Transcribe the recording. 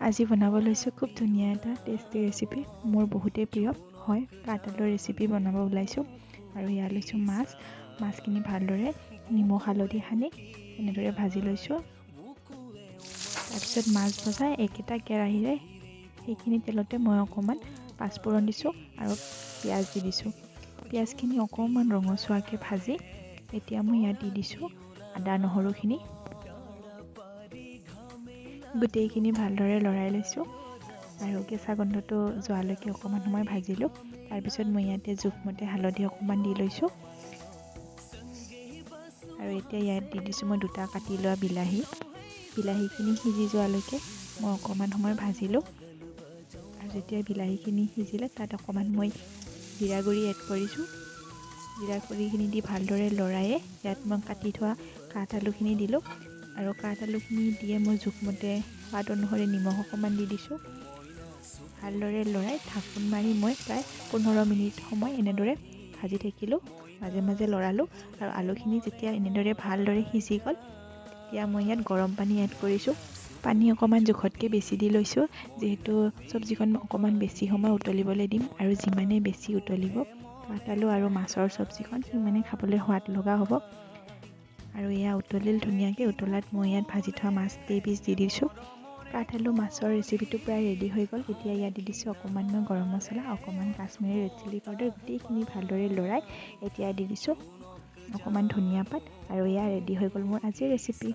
আজি বনাব লৈছোঁ খুব ধুনীয়া এটা টেষ্টি ৰেচিপি, মোৰ বহুতেই প্ৰিয় হয়। কাঠ আলুৰ ৰেচিপি বনাব ওলাইছোঁ। আৰু এয়া লৈছোঁ মাছ। মাছখিনি ভালদৰে নিমখ হালধি সানি এনেদৰে ভাজি লৈছোঁ। তাৰপিছত মাছ ভজা একেটা কেৰাহীৰে সেইখিনি তেলতে মই অকণমান পাঁচফোৰণ দিছোঁ আৰু পিঁয়াজ দি দিছোঁ। পিঁয়াজখিনি অকণমান ৰঙচুৱাকৈ ভাজি এতিয়া মই ইয়াত দি দিছোঁ আদা নহৰুখিনি। গোটেইখিনি ভালদৰে লৰাই লৈছোঁ আৰু কেঁচা গোন্ধটো যোৱালৈকে অকণমান সময় ভাজিলোঁ। তাৰপিছত মই ইয়াতে জোখমতে হালধি অকণমান দি লৈছোঁ। আৰু এতিয়া ইয়াত দি দিছোঁ মই দুটা কাটি লোৱা বিলাহী। বিলাহীখিনি সিজি যোৱালৈকে মই অকণমান সময় ভাজিলোঁ। আৰু যেতিয়া বিলাহীখিনি সিজিলে, তাত অকণমান মই জিৰা গুড়ি এড কৰিছোঁ। জিৰা গুড়িখিনি দি ভালদৰে লৰায়ে ইয়াত মই কাটি থোৱা কাঠ আলুখিনি দিলোঁ। আৰু কাঠ আলুখিনি দিয়ে মই জোখমতে, সোৱাদ অনুসৰি নিমখ অকণমান দি দিছোঁ। ভালদৰে লৰাই ঢাকোন মাৰি মই প্ৰায় 15 মিনিট সময় এনেদৰে ভাজি থাকিলোঁ, মাজে মাজে লৰালোঁ। আৰু আলুখিনি যেতিয়া এনেদৰে ভালদৰে সিজি গ'ল, তেতিয়া মই ইয়াত গৰম পানী এড কৰিছোঁ। পানী অকণমান জোখতকৈ বেছি দি লৈছোঁ, যিহেতু চব্জিখন অকণমান বেছি সময় উতলিবলৈ দিম। আৰু যিমানেই বেছি উতলিব কাঠ আলু আৰু মাছৰ চব্জিখন, সিমানেই খাবলৈ সোৱাদ লগা হ'ব। আৰু এয়া উতলিল ধুনীয়াকৈ। উতলাত মই ইয়াত ভাজি থোৱা মাছ কেইপিচ দি দিছোঁ। কাঠ আলু মাছৰ ৰেচিপিটো প্ৰায় ৰেডি হৈ গ'ল। এতিয়া ইয়াত দি দিছোঁ অকণমান মই গৰম মছলা, অকণমান কাশ্মীৰী ৰেড চিলি পাউডাৰ। গোটেইখিনি ভালদৰে লৰাই এতিয়া দি দিছোঁ অকণমান ধনিয়া পাত। আৰু এয়া ৰেডি হৈ গ'ল মোৰ আজিৰ ৰেচিপি।